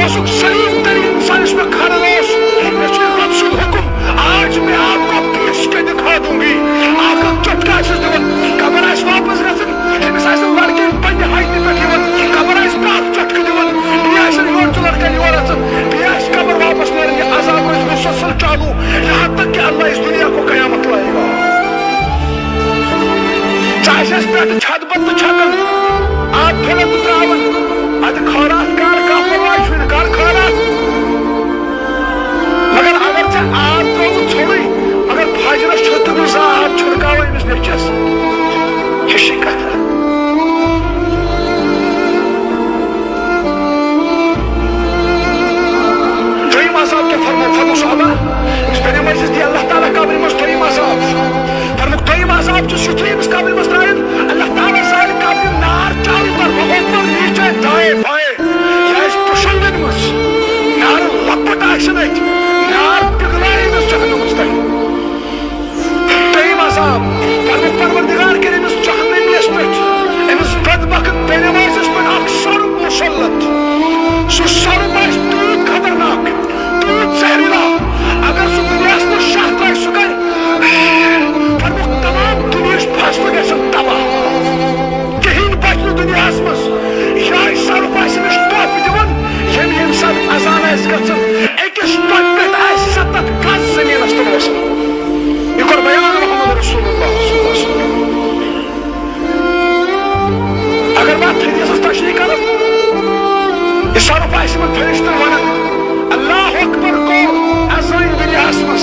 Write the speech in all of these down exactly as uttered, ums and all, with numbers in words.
اوسُکھ سلیم ترین انسان یُس مےٚ کھڑا اوس، مےٚ چھُ رب سُنٛد حُکُم، آج میں آپ کو پیش کے دکھا دوں گی۔ اکھ اکھ چٹکا چھُس دِوان، قبر آسہِ واپس گژھُن، أمِس آسہِ لڑکہٕ پننہِ ہایٹہِ پٮ۪ٹھ یِوان، قبر آسہِ بیٛاکھ چٹکہٕ دِوان، بیٚیہِ آسن یورٕ تہِ لڑکہٕ یورٕ اژان، بیٚیہِ آسہِ قبر واپس نیران، یہِ عذاب روزِ مسلسل چالوٗ، یہاں تک کہ اللہ اس دنیا کو قیامت لائے گا۔ ژٕ آسٮ۪س پٮ۪ٹھٕ چھت بتہٕ چھکان، آب پھلس تہٕ تراوان، ادٕ خٲرات کر، کانٛہہ پرواے چھُنہٕ، کر خٲرات۔ مگر اگر ژےٚ آب ترٛووُتھ ژھوٚرُے، مگر فجرس چھُ تہٕ نہٕ زانٛہہ آب چھُڑکاوان أمِس نیٚچوِس، یہِ چھِ کتھا۔ دوٚیِم عذاب کیٛاہ فرموو؟ فرموو صحابہ، یُس بے نمازی دی اللہ تعالیٰ قبرِ منٛز دوٚیِم عذاب۔ فرمووُکھ دوٚیِم عذاب چھُ یُتھُے أمِس قبرِ منٛز ترٛایَن، اللہ تعالیٰ زالہِ قبرِ نار چاروں طرفہٕ، اوپر نیچے دائیں بائیں۔ یہِ آسہِ پرٛشن دِنمٕژ، نارٕ لۄپٹ آسن أتھۍ، نار پِگلایہِ أمِس جہنمس تانۍ۔ دوٚیِم عذاب، فرمووُکھ پروردگار کٔرۍ أمِس جہنمیَس پٮ۪ٹھ، أمِس بدبخت بے نمازِس پٮ۪ٹھ اکھ سرُپھ مُسلط۔ سُہ سرُپھ آسہِ تیوٗت خطرناک، تیوٗت زہریلا، اگر سُہ دُنیاہَس منٛز شاہ ترٛایہِ، سُہ کرِ، فرمووُکھ تمام دُنیاہٕچ فصلہٕ گژھن تباہ۔ کِہیٖنۍ بچہِ نہٕ دُنیاہَس منٛز۔ یِہوٚے سرُپھ آسہِ أمِس ٹۄپھ دِوان، ییٚمہِ، ییٚمہِ ساتہٕ اذان آسہِ گژھان، أکِس ٹۄپہِ پٮ۪ٹھ آسہِ ستتھ گز زٔمیٖنَس تل وسان۔ یہِ کوٚر بیان محمد رسول اللہ صلی اللہ علیہ وسلم۔ اگر بہٕ اَتھ حدیثس تشریح کرٕ، یہِ سرُپھ آسہِ یِمن فرشتن ونان، اللہ اکبر گوٚو اذان دُنیاہس منٛز۔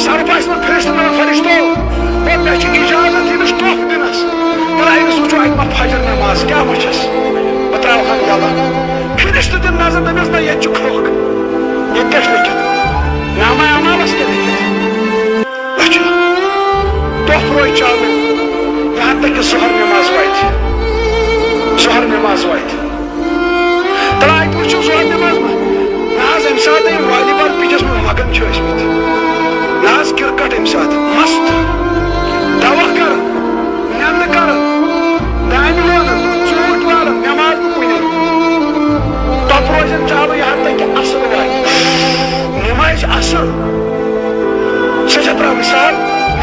سرُپھ آسہِ یِمن فرشتن ونان، فرشتو، اور مےٚ چھِ اجازت ییٚمِس ٹۄپھ دِنس۔ تہٕ أمِس وٕچھو اَتہِ ما فجر نماز، کیٛاہ وٕچھس؟ بہٕ ترٛاوہن یلہٕ۔ فرشتہٕ دِن نظر، دٔپِس، نہ، ییٚتہِ چھُ کھرٛوٚکھ، ییٚتہِ کیٛاہ چھُ لیٚکھِتھ؟ نامہ اعمالس کیٛاہ لیٚکھِتھ؟ اچھا، دۄہ روزِ چالوٗ، یہاں تک کہ ظہر نماز واتہِ۔ ظہر نماز واتہِ۔ تہٕ اَتہِ وٕچھِو ظہر نماز منٛز۔ نہ حظ، ییٚمہِ ساتہٕ یِم والی بال پِچَس منٛز مگن چھِ ٲسمٕتۍ۔ نہ حظ، کرکٹ ییٚمہِ ساتہٕ۔ مست۔ دوا کران، نٮ۪نٛدٕ کران، دانہِ لونان، ژوٗنٛٹھۍ والان، نماز نہٕ کُنی۔ تۄپہٕ روزن چالوٗ یہاں تک کہ عصر واتہِ۔ نمازِ عصر۔ سۄ چھےٚ ترٛاوٕنۍ سہل۔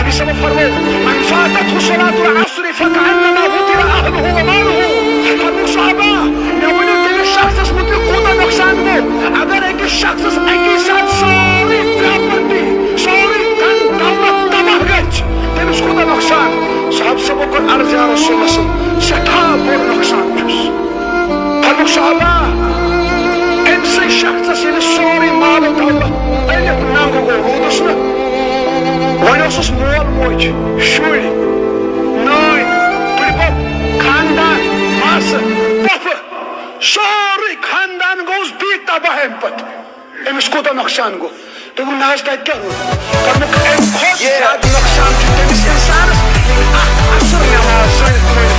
نبی صٲبن فرموو، "من فاتته صلاة العصر فكأنما وتر أهله وماله." فرموو صحابہ، مےٚ ؤنِو تٔمِس شخصس مُتعلق کوٗتاہ نۄقصان گوٚو؟ اگر أکِس شخصس اَکی ساتہٕ سٲرٕے پراپرٹی، سورُے دھن دولت تباہ گژھِ، تٔمِس کوٗتاہ نۄقصان؟ صحابہٕ صٲبو کوٚر عرض، یا رسول اللہ صلی اللہ علیہ وسلم، سٮ۪ٹھاہ بوٚڑ نۄقصان چھُس۔ فرمووُکھ صحابہ، أمۍ سٕے شخصس ییٚلہِ سورُے مال و دولت ألِف ننٛگ گوٚو، روٗدُس نہٕ، وۄنۍ اوسُس مول موج، شُرۍ، نٲنۍ، بٕڈبب، خاندان، ماسہٕ، پۄپھٕ، سورُے خاندان گوٚوُس بیٚیہِ تباہ اَمہِ پتہٕ۔ أمِس کوٗتاہ نۄقصان گوٚو؟ دوٚپُن، نہ حظ، تَتہِ کیٛاہ روٗد؟ دوٚپُکھ، اَمہِ کھۄتہٕ زیادٕ نۄقصان چھُ تٔمِس اِنسانَس، ییٚلہِ اَکھ عصر نٮ۪ماز زٲنِتھ تہِ وۄنۍ